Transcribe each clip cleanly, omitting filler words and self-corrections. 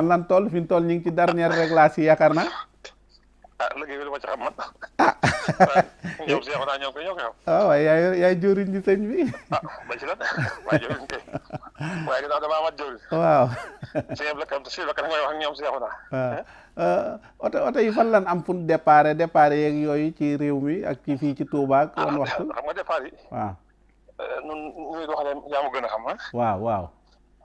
lan toll fi ñu toll ñu ngi ci dernière réglage yi yaakaar naa. liggéey bi dama ci xam man. ah. ñoom Cheikh naa ñoom koy ñoo koy xam. waaw waaye yaay jëriñ ci sëñ bi. ba ci lan waaye jëriñ kay waaye ginnaaw damaa mat jëriñ. waaw. sëñ bi la kan mooy wax ak ñoom Cheikh naa. waaw oto yi fan lan am fu départ yeeg yooyu ci réew mi ak ci fii ci Touba ak wan waxtu. xam nga départ yi. waaw. ñun ñuy doxalee yaa ma gën a xam ah. waaw waaw.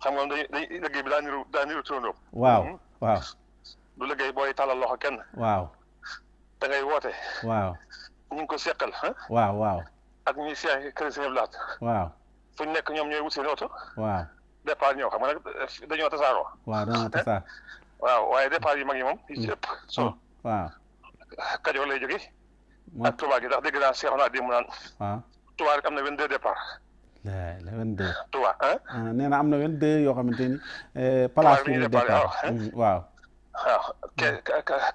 xam nga day liggéey bi daa niru turandoom. waaw waaw. du liggéey booy talal loxo kenn. waaw. da ngay woote. waaw. ñu ngi ko seqal ah. waaw waaw. ak ñuy seex kër Sëñ Abdou Lahad. waaw. fu ñu nekk ñoom ñooy wut seen oto. waaw. départ ñëw xam nga nag dañoo tasaaroo. waaw dañoo tasaar. waaw waaye départ yi mag yi moom yi ci ëpp. waaw. Kajoor lay jóge ak Touba gi ndax dégg naa Cheikh naa démb naan. waaw. Touba rek am na 22 départ. la 22. Touba ah. nee na am na 22 yoo xamante ni. place bi ñu départ waaw. waaw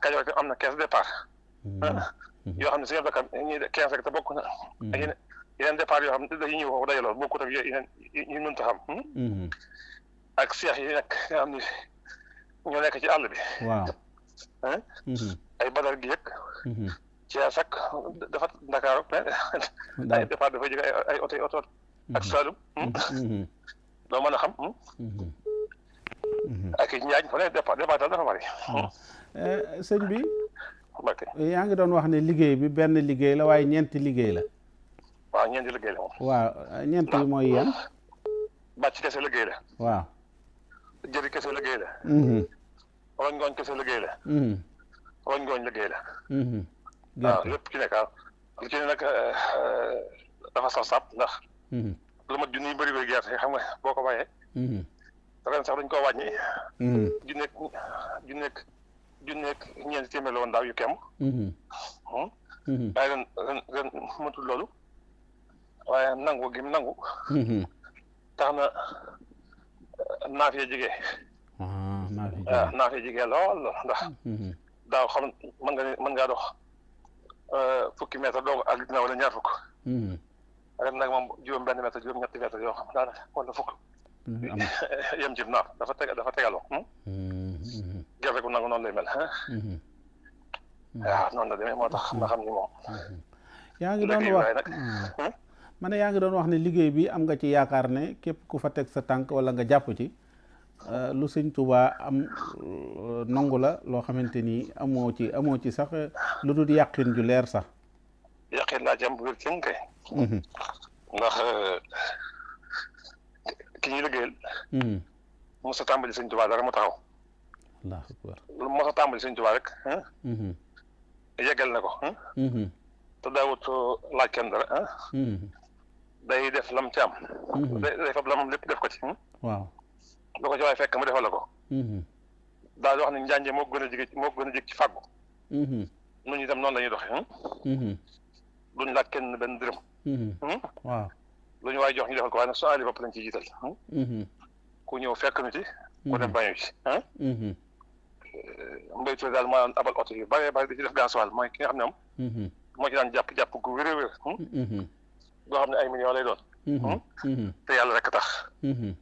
Kajoor am na 15 départ. yoo xam ne si yëpp dafa ñuy 15 rek te bokk na. ak yeneen départ yoo xam ne dañuy ñëw foofu dajaloo bokkut ak yeneen yi ñu mënta xam. ak seex yi nag nga xam ne ñoo nekk ci àll bi. waaw. ay badar gi yëg. Thiès ak dafa Ndakaaru ay départ dafay jóge ay oto ak Saloum. doo mën a xam. ak i ñaañ fa ne départ daal dafa bari. sëñ bi. yaa ngi doon wax ne liggéey bi benn liggéey la waaye ñeenti liggéey la. waaw ñeenti liggéey la moom. waaw ñeenti yi mooy yan. bàcc kese liggéey la. waaw. jëri kese liggéey la. roñ ngooñ kese liggéey la. roñ ngooñ liggéey la. waaw lépp ci nekk lu ci ne nag dafa saf ndax. lu mat junni bëri bëri gerte xam nga boo ko bàyyee. ren sax dañ koo wàññi. junneeg ñeenti téeméer la woon daaw yu kem. waaye ren mënatul loolu waaye nangu gi mu nangu. tax na naaf ya jege. waaw naaf ya jege lool ndax. daaw xam mën ngaa dox fukki mètre doo ak na wala ñaar fukk. ren nag moom juróom-benn mètre juróom-ñetti mètre yoo xam daanaka wala fukk. yem ci naaf dafa tegaloo. gerte gu nangu noonu lay mel. waaw noonu la demee moo tax nga xam ni moom. yaa ngi doon wax ma ne yaa ngi doon wax ne liggéey bi am nga ci yaakaar ne képp ku fa teg sa tànk wala nga jàpp ci lu sëñ Tuubaa am nangu la loo xamante ni amoo ci sax lu dul yàqin ju leer sax. yàqin laa ci am bu wér cëng kay. ndax ki ñuy liggéeyal. mos a tàmbali sëñ Tuubaa dara mu taxaw. Allahu akbar. lu mos a tàmbali sëñ Tuubaa rek. yeggal na ko. te daawut laaj kenn dara. day def lam ci am. day fab lamam lépp def ko ci. waaw. lu ko ci waay fekk mu defal la ko. daal di wax ne njànje moo gën a jig ci fàggu. ñun itam noonu la ñuy doxee. duñ laaj kenn benn dërëm. waaw. lu ñu waay jox ñu defal ko waaye nag su aali bopp lañ ciy jiital. ku ñëw fekk nu ci. ku dem bañu ci. mbéy mi daal maa abal oto yu bëree bëri di ci def gasoil mooy ki nga xam ne moom. moo ci daan jàpp gu wér a wér. boo xam ne ay millions lay doon. te yàlla rek tax. nit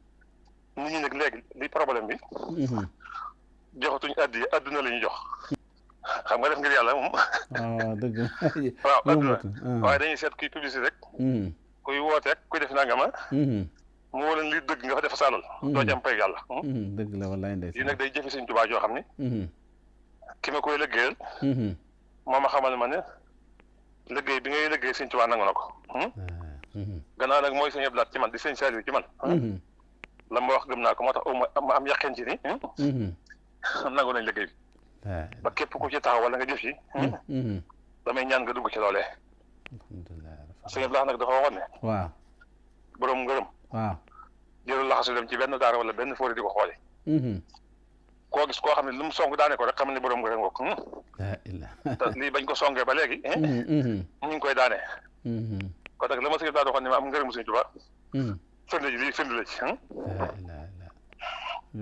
ñi nag léegi li problème bi. joxatuñ adduna la ñuy jox. xam nga def ngir yàlla moom. waaw dëgg waaw adduna waaye dañuy seet kuy publicité rek. kuy woote rek kuy def nangama. mu wóor leen li dëgg nga fa def saalal. doo ci am pay yàlla. dëgg la wallaay ndeysaan. yi nag day jëfe Sëñ Tuubaa joo xam ni. ki ma koy liggéeyal. moo ma xamal ma ne liggéey bi ngay liggéey Sëñ Tuubaa nangu na ko. gannaaw nag mooy Sëñ Abdou Lahad ci man di Sëñ Saliou ci man. la ma wax gëm naa ko moo tax ma am yaqin ci ni. nangu nañ liggéey bi. ba képp ku ci taxaw wala nga jëf ci. damay ñaan nga dugg ci loolee. Sëñ Abdou Lahad nag dafa waxoon ne. waaw. borom ngërëm. waaw. jërul laxasu dem ci benn daara wala benn fóori di ko xoole. koo gis koo xam ne lu mu song daane ko rek xam ne borom ngërëm ngoog. te lii bañ ko songee ba léegi. ñu ngi koy daane. kon nag la ma sëñ Abdou Lahad waxoon ne ma am ngërëmu Sëñ Tuubaa. firnde ji lii firnde la ci.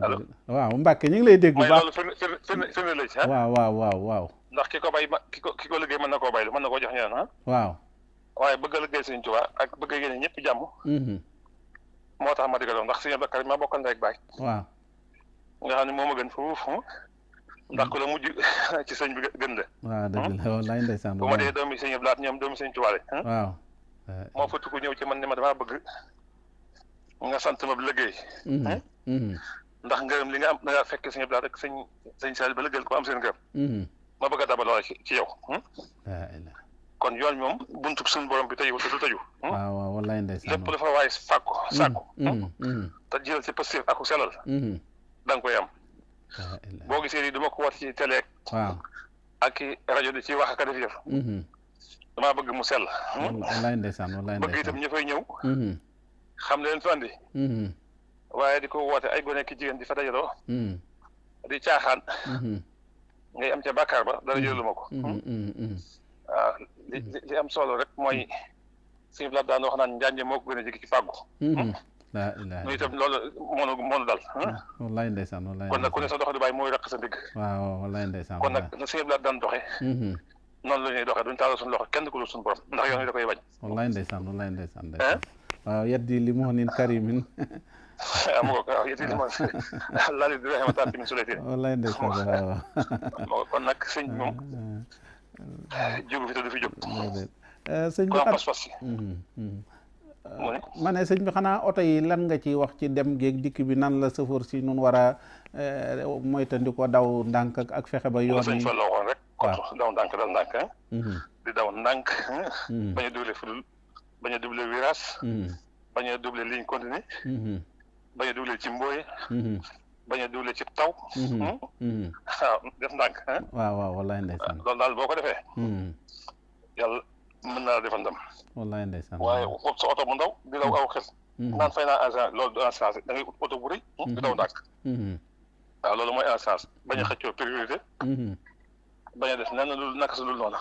allo waaw Mbacke ñu ngi lay dégg bu baax loolu firnde la ci. waaw. ndax ki ko bay ki ko liggéey mën na koo baylu mën na koo jox ñeneen waaw. waaye bëgg a liggéey Sëñ Tuubaa ak bëgg a yéene ñëpp jàmm. moo tax ma digaloon ndax Sëñ Abdou Karim ma bokkal ndey ak baay. waaw. nga xam ne moom a gën foofu ndax ku la mujj ci sëñ bi gën la. waaw dëgg la wallaay ndeysaan. bu ma dee doomi sëñ Ablaat ñoom doomi sëñ Tuubaa waaw. moo fëtt ku ñëw ci man ni ma damaa bëgg nga sant ma liggéey. ndax ngërëm li nga am da ngaa fekk sëñ Ablaat ak sëñ Saali ba lëggal ko am seen ngërëm. ma bëgg a dabaloo ci yow. kon yoon moom buntu suñu borom bi tëju te du tëju. waaw wallaay ndeysaan. lépp dafa waay sàkku. te jël ci positif ak selal. da nga koy am. boo gisee ni duma ko wat ci télé. waaw ak rajo di ci wax ak a def yëf. damaa bëgg mu sell. wallaay ndeysaan wallaay ndeysaan. bëgg itam ñu fay ñëw. xam leen fi andi. waaye di ko woote ay gone ki jigéen di fa dajaloo. di caaxaan. ngay am ca bàkkaar ba dara jëlalu ma ko. waaw li am solo rek mooy suñu blaat daan wax naan njànje moo ko gën a jege ci fàggu. ñu itam loolu moonu dal. wallaay ndeysaan wallaay. kon nag ku ne sa dox di bàyyi mooy raq sa ndigg. waaw wallaay ndeysaan. kon nag na suñu blaat daan doxee. noonu la ñuy doxee duñ taalal suñu loxo kenn ku dul suñu borom ndax yoon wi da koy bañ. wallaay ndeysaan wallaay ndeysaan. waaw yaddi li muhnin karimin. waaw yaddi li muhnin laali di rahmatan min sulatin. wallaay ndeysaan waaw. kon nag sëñ moom jógu fi te du fi jóg. sëñ bi ma ne sëñ bi xanaa oto yi lan nga ci wax ci dem géeg dikk bi nan la sëfoor si nun war a moytandi ko daw ndànk ak fexe ba yoon yi. sëñ fa la waxoon rek. waaw daw ndànk dal ndànk. di daw ndànk. bañ a doublé fudul bañ a doublé virage. bañ a doublé ligne continue. bañ a doublé ci mbooy. bañ a doublé ci taw. waaw def ndànk. waaw wallaay ndeysaan. loolu daal boo ko defee. yàlla mën naa defal ndam. wallaay ndeysaan. waaye sa oto bu ndaw di daw aw xel. naan fay naa agent loolu du assurance da ngay ut oto bu rëy. di daw ndànk. waaw loolu mooy assurance bañ a xëccoo priorité. bañ a def lenn lu naka sa dul noonu.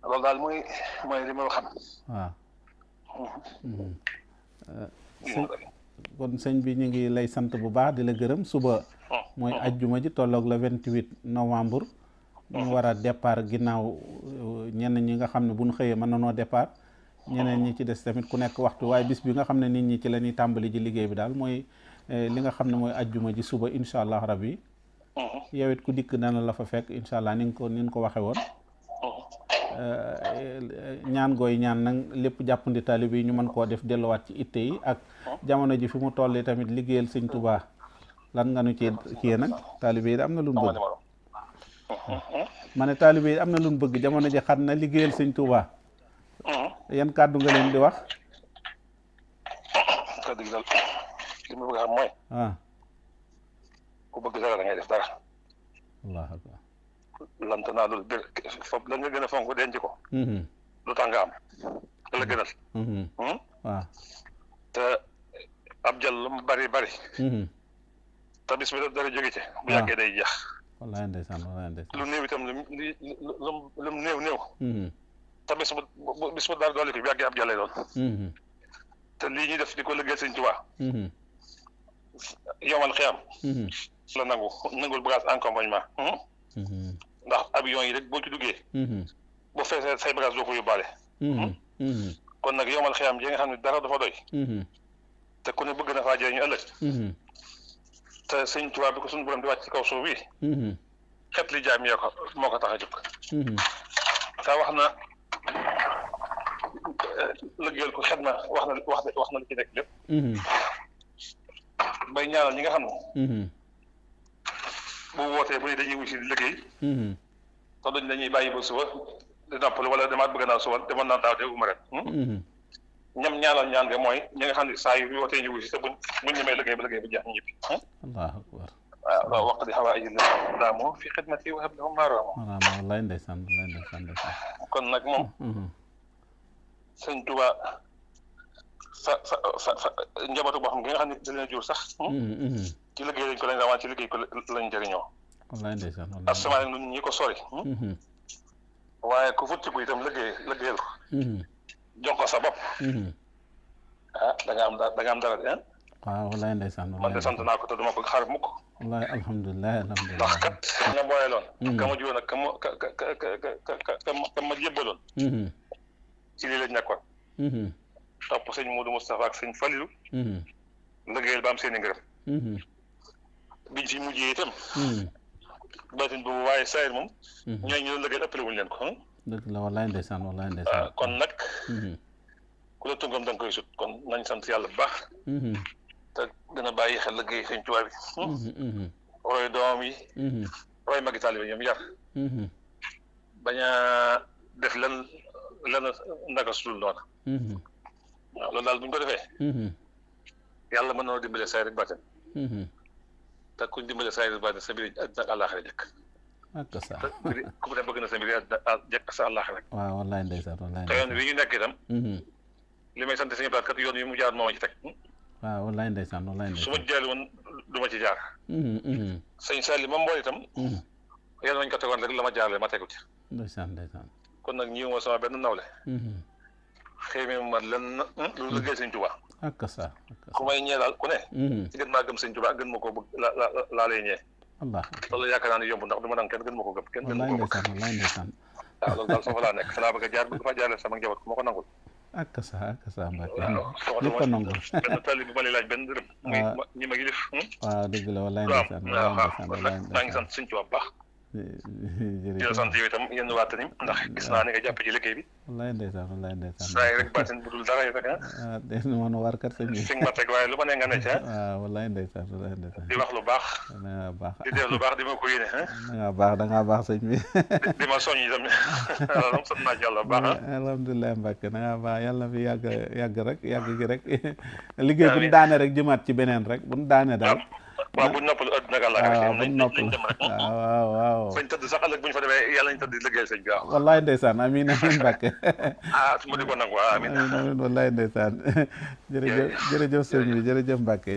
loolu daal mooy li ma xam. waaw. kon sëñ bi ñu ngi lay sant bu baax di la gërëm suba. mooy ajjuma ji tolloog le 28 novembre. ñu war a départ ginnaaw ñenn ñi nga xam ne bu ñu xëyee mën nanoo départ. ñeneen ñi ci des tamit ku nekk waxtu waaye bis bi nga xam ne nit ñi ci la ñuy tàmbali ji liggéey bi daal mooy li nga xam ne mooy ajjuma ji suba incha allah rabbi. yow it ku dikk dana la fa fekk incha allah ni nga ko waxee woon. ñaan gooy ñaan nag lépp jàppandi taalib yi ñu mën koo def delluwaat ci itte yi ak jamono ji fi mu toll tamit liggéeyal sëñ Tuubaa lan nga nu ci kii nag taalib yi am na lu mu bëgg. ma ne taalib yi am na lu mu bëgg jamono ji xam na liggéeyal sëñ Tuubaa. yan kàddu nga leen di wax. kàddu gi daal li ma bëgg a xam mooy. ku bëgg dara da ngay def dara. allahu akbar. lant naa loolu bir foofu la nga gën a fonk denc ko. lu tax nga am la gënal. waaw. te ab jël lu mu bari. te bis bi dara jóge ci. bu yàggee day jeex. wallaay ndeysaan wallaay ndeysaan. lu néew itam lu mu néew. te bis bu dara doole ko bu yàggee ab jël lay doon. te lii ñuy def di ko liggéey Sëñ Tuubaa. yomal xiyam. la nangul bagage accompagnement. ndax avion yi rek boo ci duggee. boo feesee say bagage doo ko yóbbaale. kon nag yomal xiyam yi nga xam ne dara dafa doy. te ku ne bëgg na faa jëriñu ëllëg. te Sëñ Tuubaa bi ko suñu borom di wàcc ci kaw suuf bi. xet li jaam yoo ko moo ko tax a jóg. te wax na lëggeel ko xet na wax na li ci nekk lépp. bay ñaanal ñi nga xam ne. bu wootee bu ne dañuy wusi di liggéey. te duñ dañuy bàyyi ba suba di noppalu wala demaat bëgg naa suba demoon naa daaw de uma ren. ñam ñaanal ñaan nga mooy ñi nga xam ne saa yu wootee ñu wusi te buñ ñemee liggéey ba liggéey ba jeex ñu ñibbi. allahu akbar. waaw wax di xaw a ajil la daamoo fi xidmati wa hab lahum maaraamoo. wallaay ndeysaan wallaay ndeysaan. kon nag moom. Sëñ Tuubaa sa njabootu boo xam nga xam ne da leen jur sax. ci liggéey lañ ko lañ rawaan ci liggéey ko lañ jëriñoo. wallaay ndeysaan wallaay. asamaan ñun ñi ko sori. waaye ku futti ko itam liggéeyal ko. jox ko sa bopp. da nga am dara de. waaw wallaay ndeysaan. man de sant naa ko te duma ko xaar mukk. wallaay alhamdulilah. ndax kat nga booyaloon. ka ma jiwoon ak ka ma jébbaloon. ci lii lañ nekkoon. topp sëñ Modou Moustapha ak sëñ Falilou. liggéeyal ba am seen i ngërëm. biñ fi mujjee itam baatin boobu waaye saayir moom ñooy ñu doon liggéey ëppale wuñu leen ko dëgg la wallaay ndeysaan kon nag ku la tungam da nga koy sut kon nañ sant yàlla bu baax te dina bàyyi xel liggéey sëñ Tuubaa bi roy doom yi roy magi taalibe ñoom yar bañ a def lan naka sutul noona waaw loolu daal bu ñu ko defee yàlla mën na dimbale saayir ak baatin te kuñ dimbale saayir ak baatin sa mbir àddina ak àllaaxira jëkk ak sa ku mu dem bëgg na sa mbir àddina jëkk sa àllaaxira rek waaw wallaay ndeysaan wallaay te yoon wi ñu nekk itam li may sant sëñ Blaat kat yoon wi mu jaar moo ma ci teg waaw wallaay ndeysaan su ma jaaree woon du ma ci jaar sëñ Saliou moom mbool itam yàlla nañ ko tegoon rek la ma jaarale ma tegu ci ndeysaan kon nag ñëw ma sama benn nawle xëy ma lenn lu liggéey sëñ Tuubaa ak sa ku may ñee daal ku ne ci gën maa gëm sëñ Tuubaa gën ma ko bëgg laa lay ñee Allah loolu yaakaar naa ne yomb ndax du ma dang kenn gën ma ko gëm kenn gën ma ko bëgg wallaay ndeysaan waaw loolu daal foofu laa nekk fa laa bëgg a jaar bëgg faa jaarale sama njaboot ku ma ko nangul ak sa Mbacke lépp ko nangul benn tali bu ma lay laaj benn dërëm ñi ma ngi def waaw dëgg la wallaay ndeysaan maa ngi sant sëñ Tuubaa bu baax di la sant yow itam yéen waa Tanim ndax gis naa ni nga jàpp ci liggéey bi wallaay ndeysaan saa yi rek baatin bu dul dara yi rek de mën a war kat sëñ bi fi nga ma teg waaye lu ma ne nga ne ca waaw wallaay ndeysaan di wax lu baax dangaa baax di def lu baax di ma ko yéene dangaa baax sëñ bi di ma soññ itam moom sant naa ci yàlla bu baax alhamdulilah Mbacke dangaa baax yàlla fi yàgg rek yàgg gi rek liggéey bu ñu daane rek jëmaat ci beneen rek bu ñu daane daal waaw bu ñu noppalu àdduna ak àllaaxira bu ñu noppalu waaw fañ tëdd sax ëllëg bu ñu fa demee yàlla ñu tëdd di liggéeyal sëñ bi waaw wallaay ndeysaan amiin Mbacke su ma di ko nangu waaw amiin wallaay ndeysaan jërëjëf sëñ bi jërëjëf Mbacke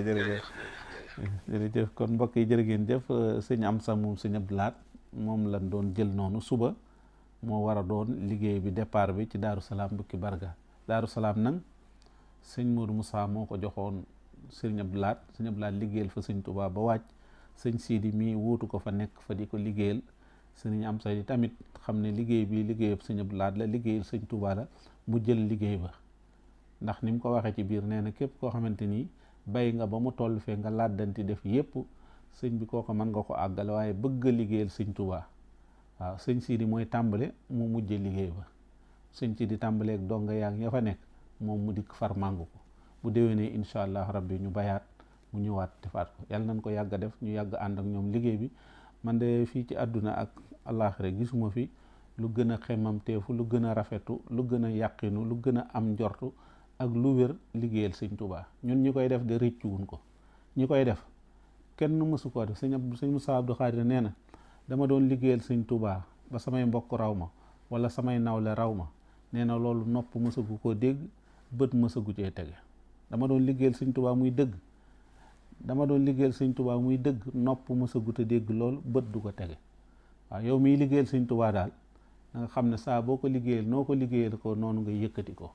jërëjëf kon mbokk yi jërë ngeen jëf sëñ Amsa moom sëñ Abdou Lahad moom lañ doon jël noonu suba moo war a doon liggéey bi départ bi ci Daaru Salaam Bukki Barga Daaru Salaam nag sëñ Modou Moussa moo ko joxoon sëñ Abdou Lahad liggéeyal fa sëñ Touba ba wàcc sëñ Sidi mii wuutu ko fa nekk fa di ko liggéeyal sëñ Amsa yi tamit xam ne liggéey bi liggéeyab sëñ Abdou Lahad la liggéeyal sëñ Touba la mu jël liggéey ba ndax ni mu ko waxee ci biir nee na képp koo xamante ni bay nga ba mu toll fee nga làddanti def yépp sëñ bi kooko mën nga ko àggale waaye bëgg a liggéeyal sëñ Touba waaw sëñ Sidi mooy tàmbale mu mujje liggéey ba sëñ Sidi tàmbaleeg donga yaa ngi ña fa nekk moom mu dikk far màngu ko bu déwénee incha allah rabbi ñu bayaat mu ñëwaat defaat ko yàlla nañ ko yàgg a def ñu yàgg ànd ak ñoom liggéey bi man de fii ci àdduna ak àllaaxira gisuma fi lu gën a xemam teefu lu gën a rafetu lu gën a yàqinu lu gën a am njortu ak lu wér liggéeyal sëñ Touba ñun ñi koy def de rëccuwun ko ñi koy def kenn mësu koo def sëñ Moussa Abdou Khadir nee na dama doon liggéeyal sëñ Touba ba samay mbokk raw ma wala samay nawle raw ma nee na loolu nopp mësagu koo dégg bët mësagu cee tege dama doon liggéeyal sëñ Touba muy dëgg nopp mësagu te dégg loolu bët du ko tege waaw yow miy liggéeyal sëñ Touba daal da nga xam ne saa boo ko liggéeyal noo ko liggéeyal ko noonu nga yëkkati ko